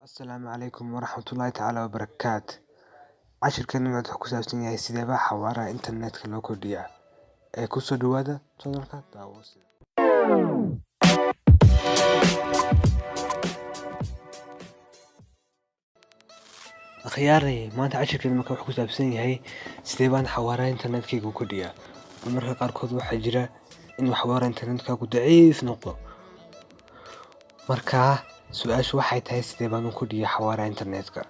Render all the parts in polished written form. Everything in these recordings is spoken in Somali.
Asalaamu calaykum waraxmatullaahi tacaala wabarakaatu. Cashirkan wuxuu ku saabsan yahay sidee baa xawaaraha internetka loo kordhiyaa. Ee kusoo dhawaada channelka Daawose. Akhyaarey, maanta cashirkan marka wuxuu ku saabsan yahay sidee baan xawaaraha internetkayga u kordhiyaa. Mararka qaarkood waxaa jira in xawaaraha internetkaagu daciif noqdo. Marka su-aashu waxay tahay, sidee baan u kordhiyaa xawaaraha internetka?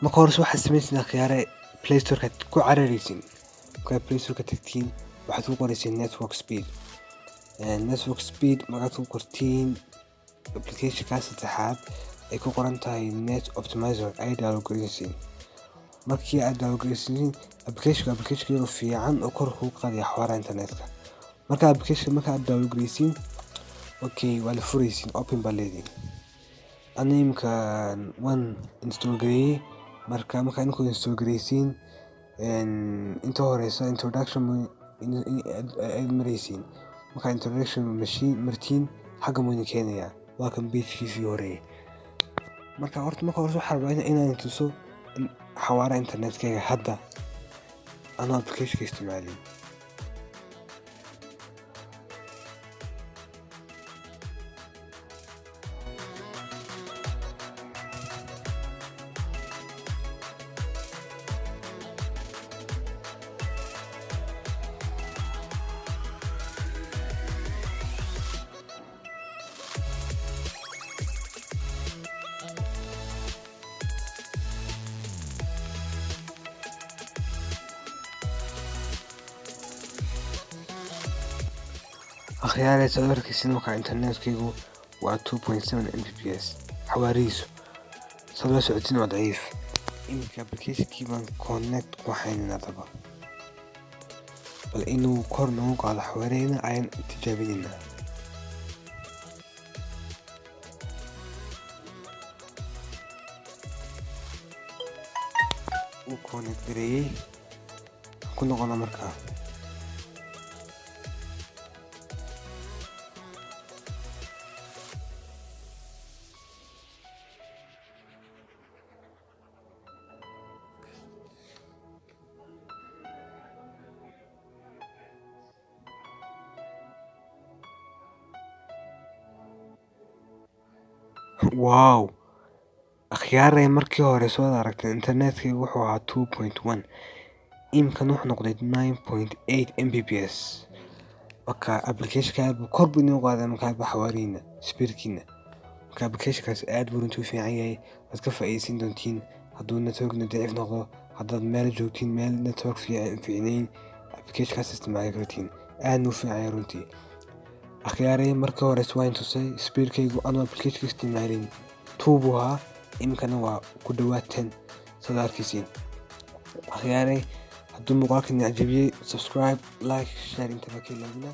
Marka hore waxaad samaysid, akhyaare, Play Store ku cararaysin. Markaad Play Store ka tagtiin, waxaad ku qoraysiin network speed. Network speed markaad ku qortiin, applicationka saddexaad ay ku qoran tahay Net Optimizer ay download garaysiin. Markii aad download garaysiin applicationka yaroo fiican oo kor kugu qaadaya xawaaraha internetka. Marka application marka aad download garaysiin, okay, waa la furaysiin, open baa leediin. Ana imika waan install gareeyay. Marka markaa inku install garaysiin, inta horeysa introduction aad maraysiin. Markaa introduction machine martiin, xagga muu idin keenayaa. Waa kan page-kiisii horeeyay. Marka horta marka hore waxaan rabaa inaan tuso xawaaraha internetkayga hadda anoo applicationka isticmaalin. Akhyaarey, saad arkaysiin, markaa internetkaygu waa 2.7 Mbps xawaarihiisu. Saad la socotiin, waa daciif. Iminka applicationkii baan connect ku haynaynaa daba. Bal inuu kor noogu qaado xawaarihina ayaan tijaabinaynaa. Uu connect gareeyay, ku noqono markaa. Wow! Akhyaarey, markii hore soo aragtay internetkaygu wuxuu ahaa 2.1, imkan wuxuu noqday 9.8 Mbps. Marka applicationka aad buu kor buu inoo qaaday markaa xawaarihiina, speedkiina. Marka applicationkaas aad buu runtii u fiican yahay. Waad ka faa'iideysan doontiin hadduu networkna daciif noqdo. Haddaad meel joogtiin meel network fiicnayn, applicationkaas isticmaali kartiin. Aadna u fiican yahay runtii. Akhyaarey, markii hore waan tusay speedkaygu anoo applicationka isticmaalin 2 buu ahaa, iminkana waa ku dhawaad 10, saad arkaysiin. Akhyaarey, hadduu muuqaalkan cajabiyey, subscribe, like, share intaba ka ilaawina.